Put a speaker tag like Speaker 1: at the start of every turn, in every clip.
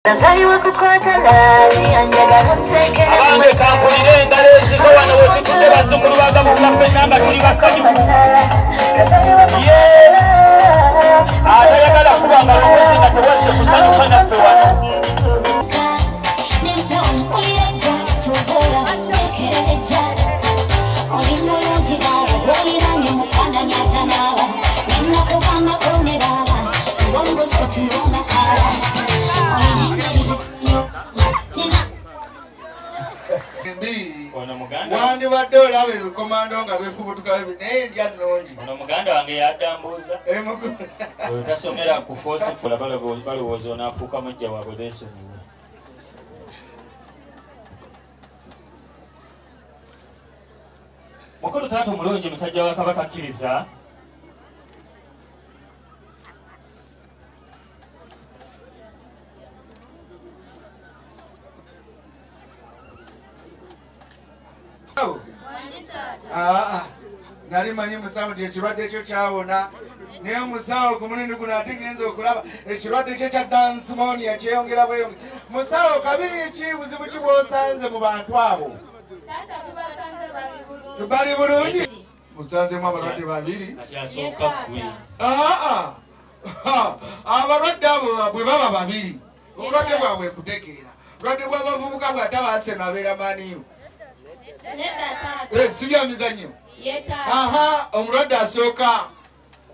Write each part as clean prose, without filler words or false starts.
Speaker 1: Nazaliwa kukwagala anjagala ntekere
Speaker 2: abange kampulire engalo eziko wano wetutudde bazzukulu ba Gabuga ffenna nga tuli basanyufu. Atayagala kuba nga lukozi nga tewazze kusanyuka naffe wano.
Speaker 3: Wandibadde olaba ebikomando nga bifubutuka naye ndya nnungi.
Speaker 2: Ono muganda wange yadambuuza oyo tasomera ku foosifula balowooza onaafuuka mujja waabwe beesonyiwe. Mukulu taata omulungi musajja wa Kabaka akkiriza
Speaker 3: nali manyi musawo nti ekirwadde kyo kyawona naye omusawo ku mulundi guno ate ngenza okulaba ekirwadde kyo kya dansimoniya kyeyongera bweyongera. Musawo kabiri ki buzibu ki bw'osanze mu bantu abo? Bali bulungi. Musanzemu abalwadde babiri. Abalwadde abo bwe baba babiri obulwadde bwabwe mbutegeera. Obulwadde bw'abavubuka bw'ataba Arsenal abeera maniyo. Si bya mizannyo. Aha, omulwadde asooka.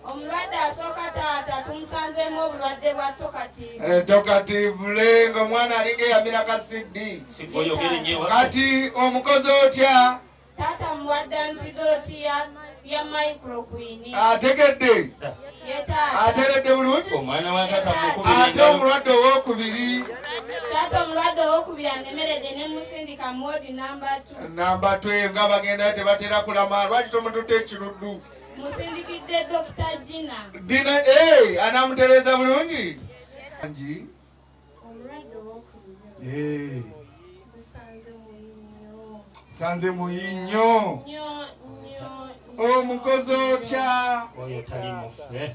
Speaker 4: Omulwadde asooka taata tumusanzeemu obulwadde bwa talkative.
Speaker 3: Talkative ng'omwana alinga eyamira kasiddi. Kati omukozi otya?
Speaker 4: Taata muwadde antidote ya microquine.
Speaker 3: Ategedde? Ateredde bulungi?
Speaker 2: Omwana wa taata mukubiri.
Speaker 3: Ate omulwadde owookubiri?
Speaker 4: Taata omulwadde owookubiri anemeredde ne musindika mu wodi namba 2.
Speaker 3: Namba 2 nga bagenda tebatera kulama. Lwaki tomututte ekiruddu?
Speaker 4: Musindikidde Dr. Gina.
Speaker 3: Dina, anamutereeza bulungi?
Speaker 5: Omulwadde owookubiri. Musanze muyi
Speaker 3: Sanze muyi nnyo. Omukozi otya?
Speaker 2: Oyo tali muffe.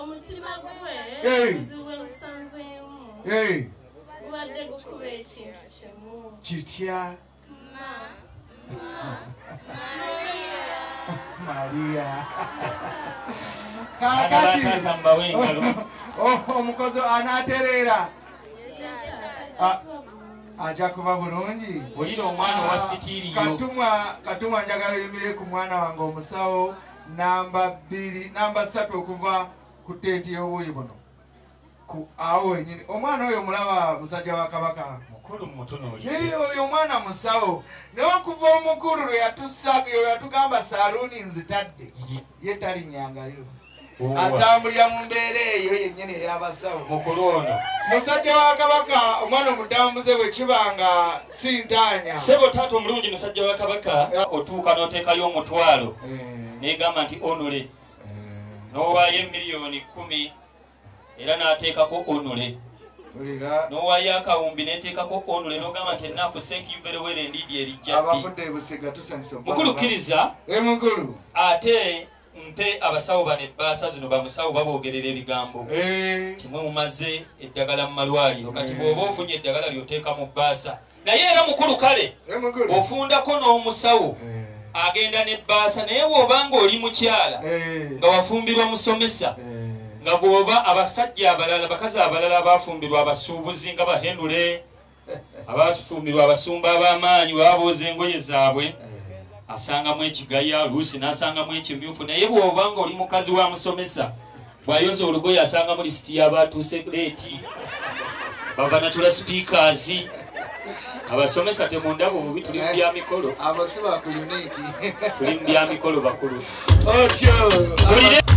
Speaker 5: Omutima gwe buzibu bwe musanzeemu gubadde gukuba ekintu kimu.
Speaker 3: Kitya? Maria. Kaakati omukozi anaatereera? Ajja kuba bulungi.
Speaker 2: Wulira omwana wa sitiiriyo.
Speaker 3: Katumwa njagala oyimire ku mwana wange omusawo namba 2 namba 3 okuva ku tenti y'obuuyi buno. Awo wennyini. Omwana oyo mulaba musajja wa Kabaka.
Speaker 2: Mukulu mutunuulire.
Speaker 3: Naye oyo omwana musawo. Naye okuva omukulu lwe yatugamba saaluuni nzitadde ye talinnyangayo. Atambulira mu mbeera eyo yennyini ey'abasawo.
Speaker 2: Mukulu ono.
Speaker 3: Musajja wa Kabaka omwana omutambuze bwe kiba nga sintaanya.
Speaker 2: Ssebo taata omulungi musajja wa Kabaka otuuka n'oteekayo omutwalo n'egamba nti onule n'owaayo emiliyoni 10 era n'ateekako onule n'owaayo akawumbi n'eteekako onule n'ogamba nti ennafu thank you very well indeed erijja ddi.
Speaker 3: Abavudde e Busiga tusanyuse.
Speaker 2: Mukulu kkiriza.
Speaker 3: Mukulu.
Speaker 2: Ate mpe abasawo bano ebbaasa zino bamusawo baboogerera ebigambo timwe mumaze eddagala mu malwaliro kati bw'oba ofunye eddagala ly'oteeka mu bbaasa naye era mukulu kale ofundako n'omusawo agenda n'ebbaasa naye bw'oba ng'oli mukyala nga wafumbirwa musomesa nga bw'oba abasajja abalala bakazi abalala abafumbirwa abasuubuzi nga bahenule abafumbirwa abasumba ab'amaanyi babooza engoye zaabwe asangamu ekigaya luusi n'asangamu ekimyufu naye bw'oba ng'oli mukazi wa musomesa bw'ayoza olugoye asangamu lisiti y'abatuuse leeti bavanatula sipiikaazi abasomesa temundaba obubi tuli mu bya mikolo.
Speaker 3: Abo si ba ku unique.
Speaker 2: Tuli mu bya mikolo bakulu.
Speaker 3: Otyo.
Speaker 2: Right.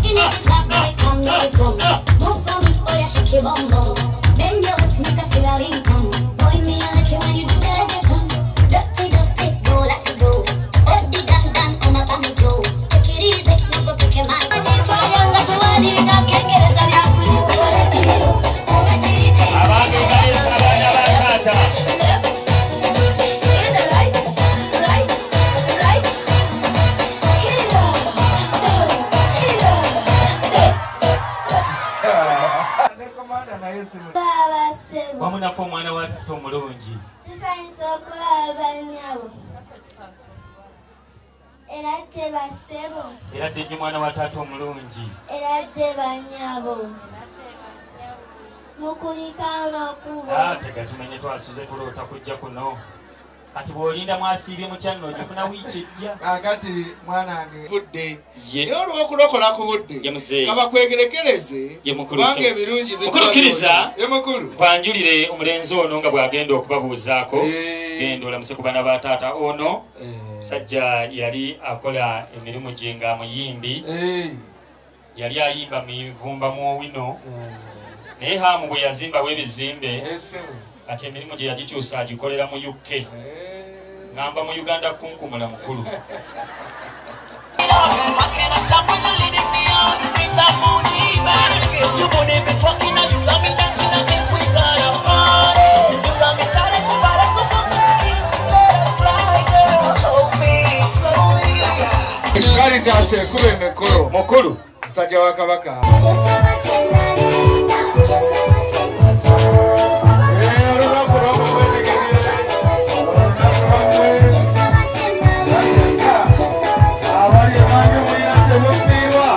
Speaker 3: Ne komanda naye simu.
Speaker 4: Baba ssebo.
Speaker 2: Wamu naffe omwana wa taata omulungi.
Speaker 4: Tusanyusa okulaba bannyabo. Era dde bassebo.
Speaker 2: Era dde nnyo mwana wa taata omulungi.
Speaker 4: Era dde bannyabo. Mukulika amakubo.
Speaker 2: Tegatumenye twasuze tuloota kujja kuno. Kati bw'olinda mwasiibye mutya nno ogifuna wiiki ejja.
Speaker 3: Kaakati mwanange budde. Naye olw'okulokola ku budde. Kabakwegerekereze. Kubanga ebirungi
Speaker 2: Mukulu kkiriza.
Speaker 3: Ye mukulu.
Speaker 2: Kwanjulire omulenzi ono nga bw'agenda okubabuuzaako. Genda olamuse ku baana ba taata ono. Musajja yali akola emirimu gye nga muyimbi. Yali ayimba mivumba mu Owino. Naye Hamu bwe yazimbawo ebizimbe kati emirimu gye yagikyusa agikolera mu UK. Ngamba mu Uganda kunkumula mukulu.
Speaker 3: Caritas ekuba emikolo.
Speaker 2: Mukulu.
Speaker 3: Musajja wa Kabaka. Olunaku lw'okwetegereza. Abali emanju mulina temufiirwa.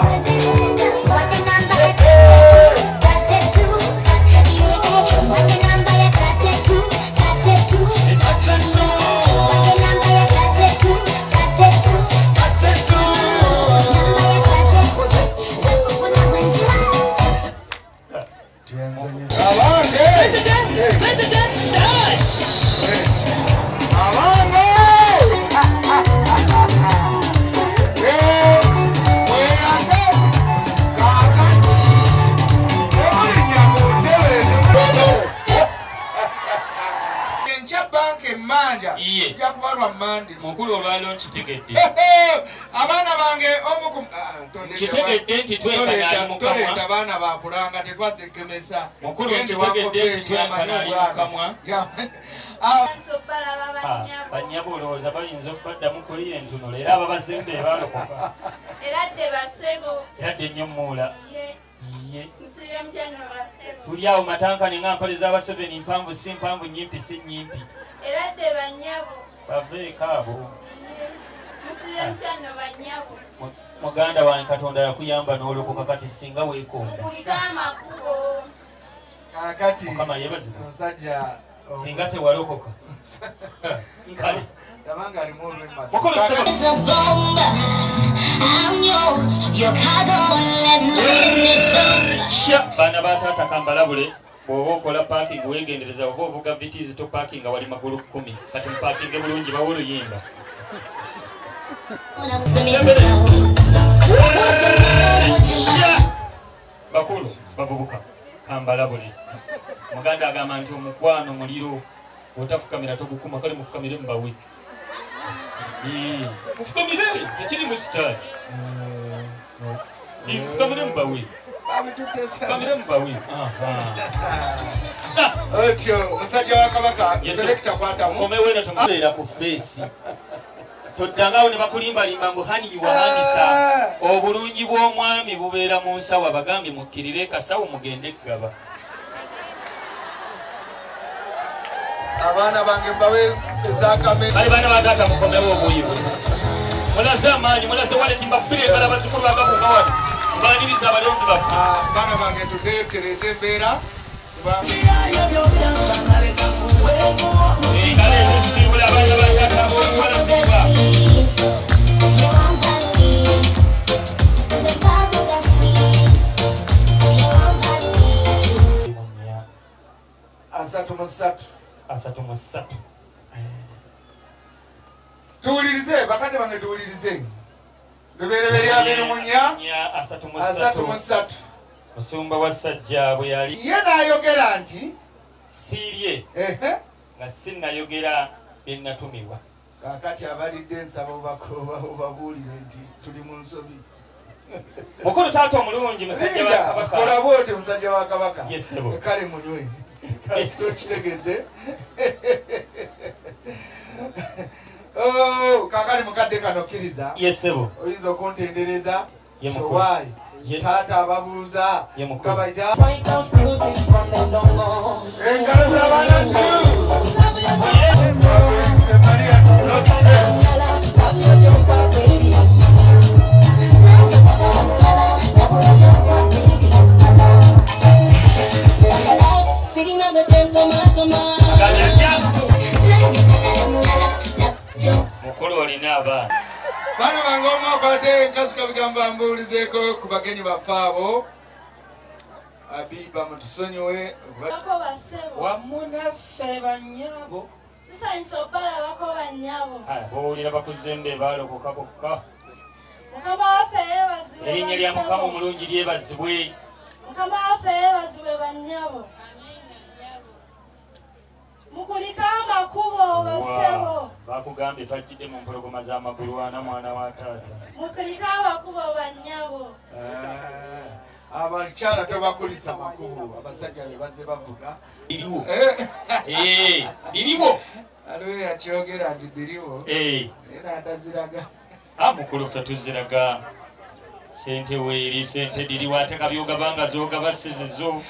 Speaker 3: Abange! Abange! Mweyambe! Kaakati! Temulinnya mu ntebe Enkya banka emmanja ejja kuba lwa Mmande.
Speaker 2: Mukulu olwaleero nkitegedde.
Speaker 3: Abaana bange omu ku
Speaker 2: Nkitegedde nti twenkana ali mu kamwa.
Speaker 3: Toleeta abaana bakulanga tetwazegemesa.
Speaker 2: Mukulu nkitegedde nti twenkana ali mu kamwa. Bannyabo olowooza bayinza okubaddamu kuli entunulo era ababazembe balokoka.
Speaker 4: Era dde bassebo.
Speaker 2: Era dde nnyo mmuula.
Speaker 4: Ye. Musiibye mutya nno bassebo.
Speaker 2: Tuli awo matankane nga mpale z'Abaseveni mpanvu si mpanvu nnyimpi si nnyimpi.
Speaker 4: Era dde bannyabo.
Speaker 2: Baveeko abo.
Speaker 4: Musiibye mutya nno bannyabo.
Speaker 2: Muganda wange Katonda yakuyamba n'olokoka kati singa weekonda.
Speaker 4: Mukulike amakubo.
Speaker 3: Kaakati
Speaker 2: Mukama yeebazibwe.
Speaker 3: Omusajja
Speaker 2: Singa tewalokoka. Nkale.
Speaker 3: Yabanga alimu olw'emmata.
Speaker 2: Mukulu ssebo. Baana ba taata kambalabule bw'oba okola parking weegendereza oba ovuga Vitz to parking wali magulu 10 kati muparkinge bulungi bawe oluyimba. Bakulu bavubuka kambalabule. Muganda agamba nti omukwano muliro otafukamira togukuma kale mufukamire mubawe. Mufukamire tekiri mu sitaani. Mufukamire mubawe. Mufukamire mubawe.
Speaker 3: Otyo musajja wa Kabaka selekta kwata
Speaker 2: mukomewo eno tomuleera ku feesi. Toddangawo ne bakulimbalimba mbu hani yiwahandisa. Obulungi bw'omwami bubeera mu nsawo abagambye mukkirire kasawo mugende ggaba.
Speaker 3: Abaana bange mbawe ezakame.
Speaker 2: Bali baana ba taata mukomewo obuyivu. Mulaze amaanyi, mulaze waleti mbakubire engalo abazzukulu bagakunga wano. Mbaniriza abalenzi baffe.
Speaker 3: Baana bange tuddeyo tutereeze embeera.
Speaker 2: Engalo ezisiibula abaana ba taata ab'obuwala ziba.
Speaker 3: 33.
Speaker 2: 33.
Speaker 3: Tuwulirize bakadde bange tuwulirize. Lubereberye 24 33.
Speaker 2: Musumba wa Ssajja bwe yali
Speaker 3: ye n'ayogera nti
Speaker 2: siirye nga sinnayogera bye natumibwa.
Speaker 3: Kaakati abalidde nsaba obabuulire nti tuli mu nsobi.
Speaker 2: Mukulu taata omulungi musajja wa Kabaka.
Speaker 3: Kola bw'oti musajja wa Kabaka.
Speaker 2: Yes ssebo.
Speaker 3: Kale munywe. Kasita okitegedde. Oh, kaakati mukadde kano kkiriza.
Speaker 2: Yes ssebo.
Speaker 3: Oyinza okuntendereza.
Speaker 2: Ye mukulu.
Speaker 3: Why? Taata ababuuza gabaita engalo z'abaana
Speaker 2: mukulu olina abaana.
Speaker 3: Bana bange omu akwate nkasuka bigambo ambuulizeeko ku bagenyi baffe abo. Abiba mutusonyiwe.
Speaker 2: Wamu naffe bannyabo.
Speaker 4: Tusanyusa obbalabako bannyabo.
Speaker 2: Bowulira bakuzembe baalokoka bokka.
Speaker 4: Mukama waffe yeebazibwe.
Speaker 2: Erinnya lya Mukama omulungi lyebazibwe.
Speaker 4: Mukama waffe yeebazibwe bannyabo. Mukulika amakubo bassebo.
Speaker 2: Bakugambye twajjidde mu mpologoma z'amagulu ana mwana wa taata.
Speaker 4: Mukulika amakubo bannyabo.
Speaker 3: Abakyala tobakulisa makubo, abasajja be bazze bavuga.
Speaker 2: Biriwo. Biriwo.
Speaker 3: Aliwo yakyogera nti biriwo. Era ndaziraga.
Speaker 2: Mukulu ffe tuziraga. Sente weeri, sente diriwo ate kabyogaba zogaba si zizo.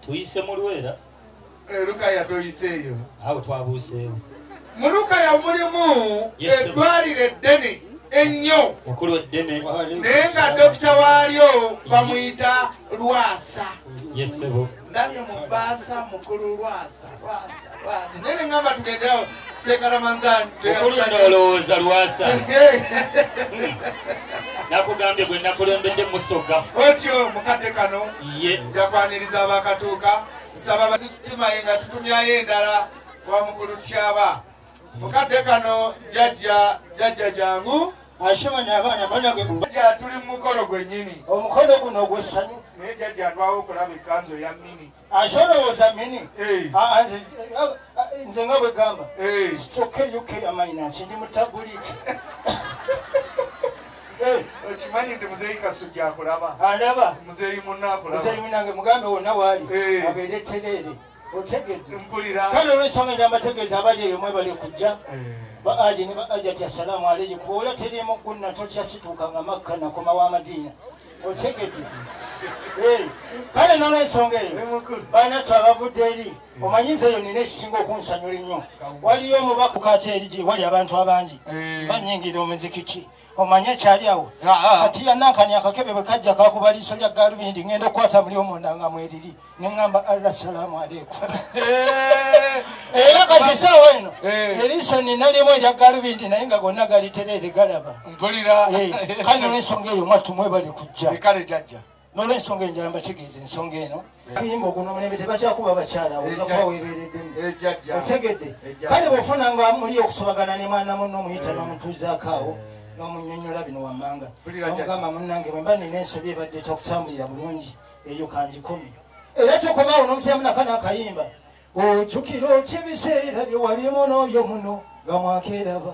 Speaker 2: Tuyise mu Lwera.
Speaker 3: Lukaya toyiseeyo.
Speaker 2: Awo twabuuseewo.
Speaker 3: Mu Lukaya mulimu eddwaliro eddene ennyo.
Speaker 2: Mukulu eddene.
Speaker 3: Naye nga dokita waalyo bamuyita Lwasa.
Speaker 2: Yesebo.
Speaker 3: Ndabye mu bbaasa mukulu Lwasa, Lwasa, Lwasa. Naye ne ŋŋamba tugendewo Seekalamanzaani.
Speaker 2: Mukulu nno olowooza Lwasa. Nakugambye gwe nakulembedde musoga.
Speaker 3: Otyo mukadde kano nja kwaniriza abakatuuka. Nsaba tumaye nga tutumyayo endala wa mukulu Tyaba. Mukadde kano jjajja jjajja jangu.
Speaker 6: Ashimanya abaana banage.
Speaker 3: Jjajja tuli mu mukolo gwennyini.
Speaker 6: Omukolo guno ogw'essanyu.
Speaker 3: Naye jjajja ndwawo okulaba ekkanzu eya mini.
Speaker 6: Ate olowooza mini? Nze nga bwe gamba. Sitoke UK minus ndi mutabuliiki.
Speaker 3: Okimanyi nti muzeeyi Kasujja akulaba.
Speaker 6: Alaba.
Speaker 3: Muzeeyi munno akulaba.
Speaker 6: Muzeeyi munnange mugambe wonna waali. Abeere tereere. Otegedde.
Speaker 3: Mpulira.
Speaker 6: Kale olw'ensonga eno mbategeeza abali eyo mwebale kujja. Ba aji ne ba ajati assalamu alaykum. Kuola teriimu gunna totya situukanga Makka nakoma wa Madiina. Otegedde. Kale n'olw'ensonga eyo baana abavudde eri omanyi nze eyo nina ekisinga okunsanyula ennyo. Waliyo omubaka kati eri gye wali abantu abangi banyingira omuzikiti. Omanye ekyali awo kati yanankani akakebe bwe kajja kakuba liiso lya gaalubindi ngenda okukwata muli omunda nga mweriri ne ŋŋamba Allah salaamu aleikum. Era kati essaawa eno eriiso nina limu erya gaalubindi naye nga gonna gali tereere galaba.
Speaker 3: Mpulira.
Speaker 6: Kale n'olw'ensonga eyo mwattu mwebale kujja.
Speaker 3: Kale jjajja.
Speaker 6: N'olw'ensonga enjala mbategeeza ensonga eno. Kuyimba oguno omulembe tebakyakuba bakyala ojja kuba weebeereddemu. Otegedde. Kale bw'ofunanga muli okusobagana ne mwana munno omuyita n'omutuuzaako awo n'omunnyonnyola bino wammanga. Omugamba munnange bwe mba nina ensobi ebadde takutambulira bulungi eyo kangikomye. Era tokomaawo n'omuteramu nakano akayimba. Ojjukira otya ebiseera bye walimu n'oyo muno nga mwakeeraba.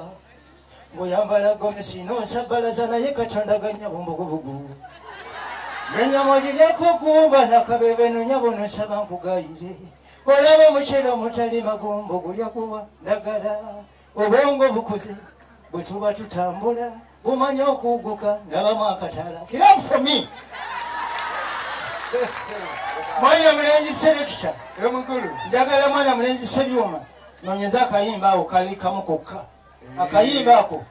Speaker 6: Ng'oyambala gomesi n'osa bbalaza naye Katonda ganya bumbugubugu. Enyama ogiryako gumba nakabebe nonyabo nosaba nkugayire. Olaba omuceere omutali magumba ogulya guwa ndagala. Obwongo bukuze bwe tuba tutambula bumanye okuwuguka ndabamu akatala. Clap for me. Mwana mulenzi selekita. Njagala mwana mulenzi sebyuma. Nonyeza akayimba awo kali kamu kokka. Akayimba ako.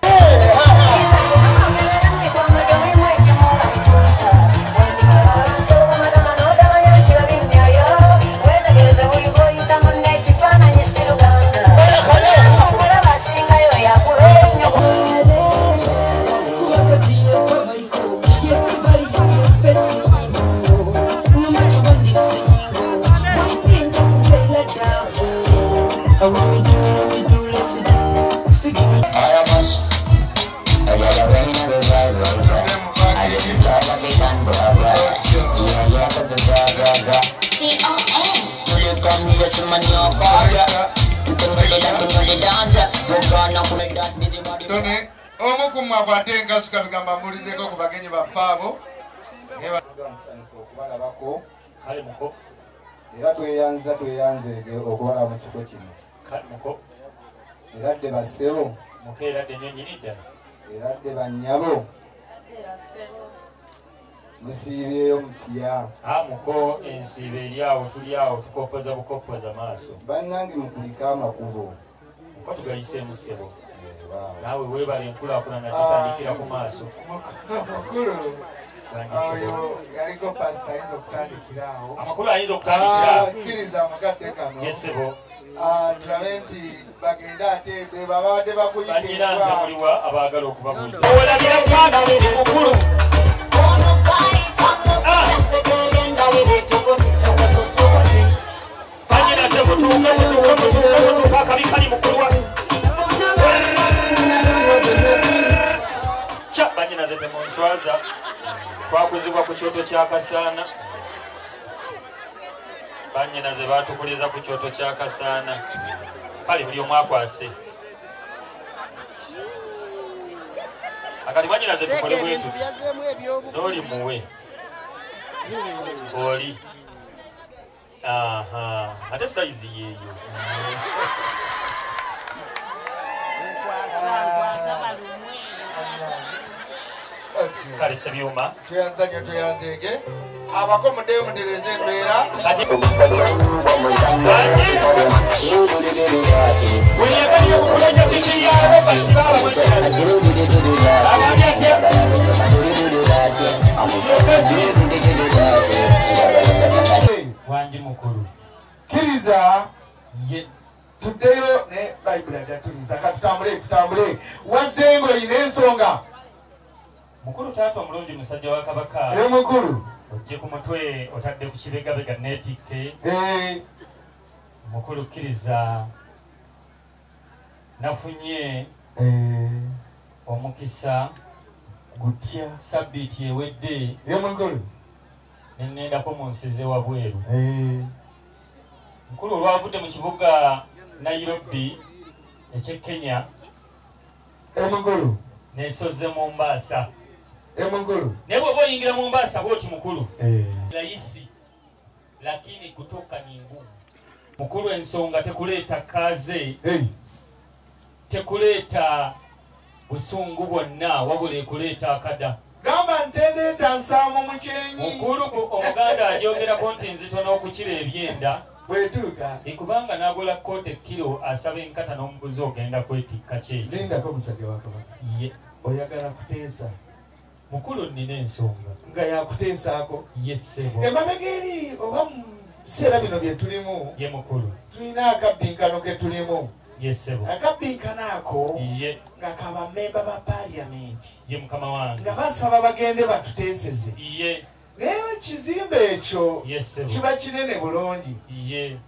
Speaker 3: Omu ku mmwe akwate enkasuka bigamba mbuulizeeko ku bagenyi baffe abo.
Speaker 7: Nsanyusa okubalabako.
Speaker 2: Kale muko.
Speaker 7: Era tweyanza tweyanzeege okubalaba mu kifo kino.
Speaker 2: Kale muko.
Speaker 7: Era dde bassebo.
Speaker 2: Muko era dde nnyo nnyini ddala.
Speaker 7: Era dde bannyabo. Musiibyeyo mutya.
Speaker 2: Muko ensiibo eri awo tuli awo tukoppoza bukoppoza maaso.
Speaker 7: Bannange mukulike amakubo.
Speaker 2: Muko tugayiseemu ssebo. Naawe weebale enkulaakulana tutandikira ku maaso.
Speaker 3: Mukulu oyo yaliko pasita ayinza okutandikira awo.
Speaker 2: Amakulu ayinza okutandikira.
Speaker 3: Kkiriza mukadde kano.
Speaker 2: Yes ssebo.
Speaker 3: Tulabe nti bagende ate be babadde bakuyita.
Speaker 2: Bannyina nze muliwa abaagala okubabuuza. Olabira mwana mukulu. Bannyina nze mutuuke mutuuke mutuuke mutuuke akabi kali mukulu wa. Kya bannyina nze temunswaza. Twakuzibwa ku kyoto kya Kasaana. Bannyina ze baatukuliza ku kyoto kya Kasaana. Kale buli omu akwase. Akati bannyina ze tukole bwe tuti. N'oli muwe. Oli. Aha. Ate sayizi yeeyo. Kale Ssebyuma.
Speaker 3: Tweyanza nnyo tweyanzeege. Abako muddeyo mutereeze embeera.
Speaker 2: Wangi mukulu.
Speaker 3: Kkiriza
Speaker 2: ye
Speaker 3: tuddeyo ne Bayibuli ajatuliza. Ka tutambule tutambule. Wazzenga olina ensonga.
Speaker 2: Mukulu taata omulungi musajja wa Kabaka.
Speaker 3: Ye mukulu.
Speaker 2: Ojje ku mutwe otadde ku kibegabega neetikke. Mukulu kkiriza nafunye omukisa
Speaker 3: gutya
Speaker 2: sabbiiti ewedde.
Speaker 3: Ye mukulu.
Speaker 2: Ne nnendako mu nsi z'ewabweru. Mukulu olwavudde mu kibuga Nairobi eky'e Kenya.
Speaker 3: Mukulu.
Speaker 2: Nesoze Mombasa.
Speaker 3: Mukulu.
Speaker 2: Naye bw'oba oyingira Mombasa bw'oti mukulu. Rahisi lakini kutoka ni ngumu. Mukulu ensonga tekuleeta kaze. Tekuleeta busungu bwonna wabula ekuleeta akada.
Speaker 3: Gamba ntendeeta nsaamu mu kyenyi.
Speaker 2: Mukulu Omuganda ajogerako nti nzito n'okukira ebyenda.
Speaker 3: Bwetuuka.
Speaker 2: Kubanga n'agula kkooti ekkiro asaba enkata n'omuguzi ogenda kwetikka kyekyo.
Speaker 3: Lindako musajja wa Kabaka.
Speaker 2: Ye.
Speaker 3: Oyagala kuteesa.
Speaker 2: Mukulu nnina ensonga.
Speaker 3: Nga yakuteesaako.
Speaker 2: Ye ssebo.
Speaker 3: Emabega eri oba mu biseera bino bye tulimu.
Speaker 2: Ye mukulu.
Speaker 3: Tulina akabbinkano ke tulimu.
Speaker 2: Ye ssebo.
Speaker 3: Akabbinkano ako.
Speaker 2: Ye.
Speaker 3: Nga kabammemba ba paaliyamenti.
Speaker 2: Ye mukama wange.
Speaker 3: Nga basaba bagende batuteeseze.
Speaker 2: Ye.
Speaker 3: Naye ekizimbe ekyo kiba kinene bulungi.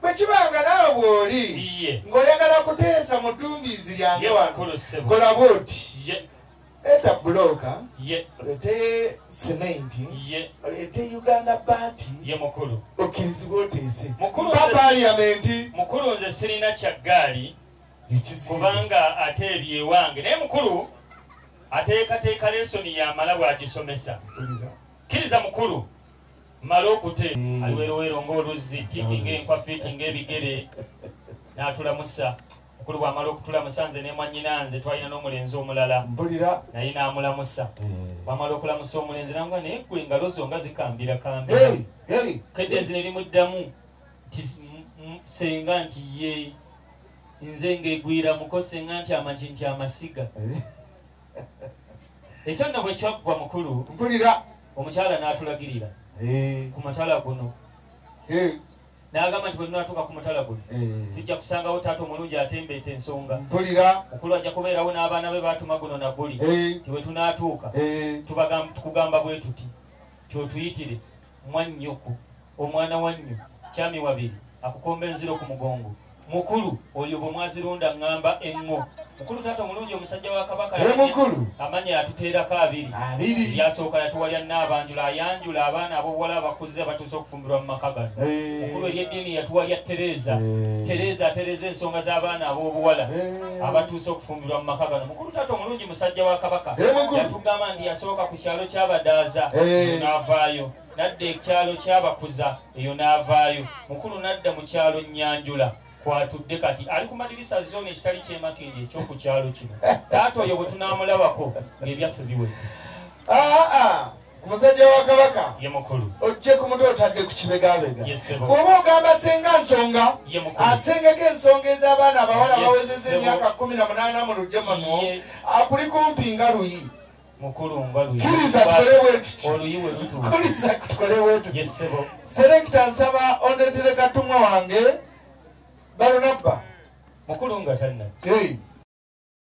Speaker 3: Bwe kibanga naawe bw'oli ng'oyagala kuteesa mu ddumbiizi lyange wano, kola bw'oti. Leeta bbulooka, oleete sementi, oleete Uganda baati, okkirizibwe oteese. Mpa paaliyamenti.
Speaker 2: Mukulu nze sirina kya ggaali kubanga ate ebyewange. Naye mukulu ateekateeka lesoni yamala bw'agisomesa. Kkiriza mukulu mala okute aliwerowero ng'oluzzi tiki ng'enkwa fiiti ng'ebigere n'atulamusa. Mukulu bw'amala okutulamusa nze ne mwannyina nze twalina n'omulenzi omulala naye n'amulamusa. Bw'amala okulamusa omulenzi n'amugamba naye ggwe engalo zo nga zikambira kambira. Keddenzi ne limuddamu nti ssenga nti ye nze ng'egwira muko ssenga nti amagi nti amasiga. Ekyo nno bwe kyaggwa mukulu.
Speaker 3: Mpulira.
Speaker 2: Omukyala n'atulagirira ku mutala guno. N'agamba nti bwe tunaatuuka ku mutala guno tujja kusangawo taata omulungi atembeeta ensonga.
Speaker 3: Mpulira.
Speaker 2: Mukulu ajja kubeerawo n'abaana be baatuma guno na guli. Nti bwe tunaatuuka tukugamba bwe tuti ky'otuyitire mwannyoko omwana wa nnyo kyami wabiri akukomba enziro ku mugongo. Mukulu oyo bwe mwazirunda ŋŋamba eŋŋo Mukulu taata omulungi omusajja wa Kabaka amanya yatuteerako abiri. Yasooka yatuwalya Nnaabanjula, ayanjula abaana ab'obuwala abakuze abatuuse okufumbirwa mu maka gano. Mukulu ery'eddiini yatuwalya Tereza. Tereza atereeza ensonga z'abaana ab'obuwala abatuuse okufumbirwa mu maka gano. Mukulu taata omulungi musajja wa Kabaka yatugamba nti yasooka ku kyalo ky'Abadaaza n'avaayo, nadda ekyalo ky'Abakuza eyo n'avaayo. Mukulu nadda mu kyalo Nnyanjula kwatudde kati ali ku madirisa zone ekitali ky'emakindi eky'oku kyalo kino. Taata oyo bwe tunaamulabako ng'ebyaffe biwedde.
Speaker 3: Omusajja wa Kabaka
Speaker 2: ye mukulu
Speaker 3: ojje ku mutwe otadde ku kibegabega. Bw'oba ogamba senga nsonga, asengeko ensonga ez'abaana abawala bawezezza emyaka 18 mu lujje muno, akuli kumpi nga luyi.
Speaker 2: Mukulu nga luyi.
Speaker 3: Kkiriza tukole bwe tuti.
Speaker 2: Oluyi we lutuuka.
Speaker 3: Kkiriza tukole bwe tuti.
Speaker 2: Ye ssebo.
Speaker 3: Selekita nsaba ondeetere katumwa wange Balunabba.
Speaker 2: Mukulu nga tannajja.